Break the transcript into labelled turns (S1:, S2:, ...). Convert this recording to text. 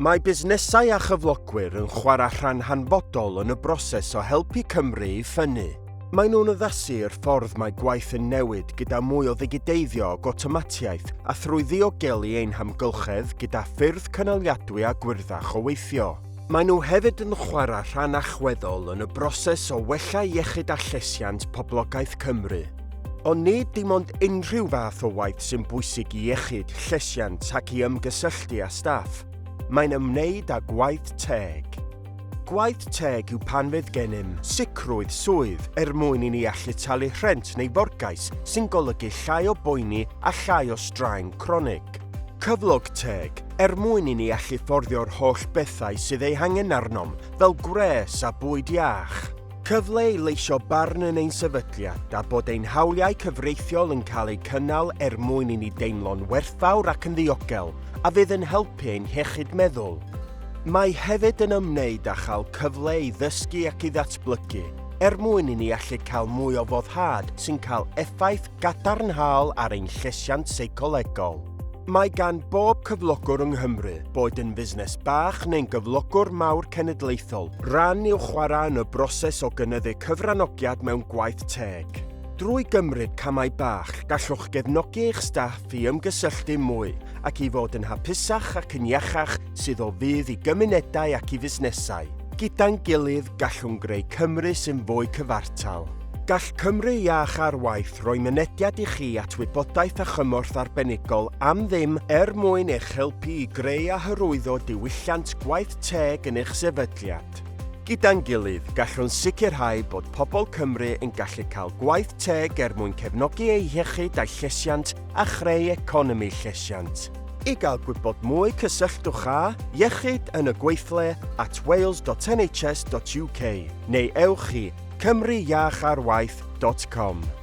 S1: Mae busnesau a chyflogwyr yn chwarae rhan hanfodol yn y broses o helpu Cymru i ffynnu. Maen nhw'n addasu i'r ffordd mae gwaith yn newid gyda mwy o ddigideiddio ac awtomatiaeth a thrwy ddiogelu ein hamgylchedd gyda ffyrdd cynaliadwy a gwyrddach o weithio. Maen nhw hefyd yn chwarae rhan allweddol yn y broses o wella iechyd a llesiant poblogaeth Cymru. Ond nid dim ond unrhyw fath o waith sy'n bwysig i iechyd, llesiant ac i ymgysylltu â staff. Mae'n ymwneud â gwaith teg. Gwaith teg yw pan fydd gennym sicrwydd swydd er mwyn i ni allu talu rhent neu forgais sy'n golygu llai o boeni a llai o straen cronig. Cyflog teg, er mwyn i ni allu fforddio'r holl bethau sydd eu hangen arnom, fel gwres a bwyd iach. Cyfle i leisio barn yn ein sefydliad a bod ein hawliau cyfreithiol yn cael eu cynnal er mwyn i ni deimlo'n werthfawr ac yn ddiogel, a fydd yn helpu ein hiechyd meddwl. Mae hefyd yn ymwneud â chael cyfle i ddysgu ac i ddatblygu, er mwyn i ni allu cael mwy o foddhad sy'n cael effaith gadarnhaol ar ein llesiant seicolegol. Mae gan bob cyflogwr yng Nghymru, boed yn fusnes bach neu'n gyflogwr mawr cenedlaethol, ran i'w chwarae yn y broses o gynyddu cyfranogiad mewn gwaith teg. Drwy gymryd camau bach, gallwch gefnogi eich staff i ymgysylltu mwy ac i fod yn hapusach ac yn iachach sydd o fudd i gymunedau ac i fusnesau. Gyda'n gilydd, gallwn greu Cymru sy'n fwy cyfartal. Gall Cymru Iach ar Waith roi mynediad i chi at wybodaeth a chymorth arbenigol am ddim er mwyn eich helpu i greu a hyrwyddo diwylliant gwaith teg yn eich sefydliad. Gyda'n gilydd, gallwn sicrhau bod pobl Cymru yn gallu cael gwaith teg er mwyn cefnogi eu hiechyd a'u llesiant a chreu economi llesiant. I gael gwybod mwy cysylltwch â iechyd yn y gweithle at wales.nhs.uk neu ewch i cymruiacharwaith.com.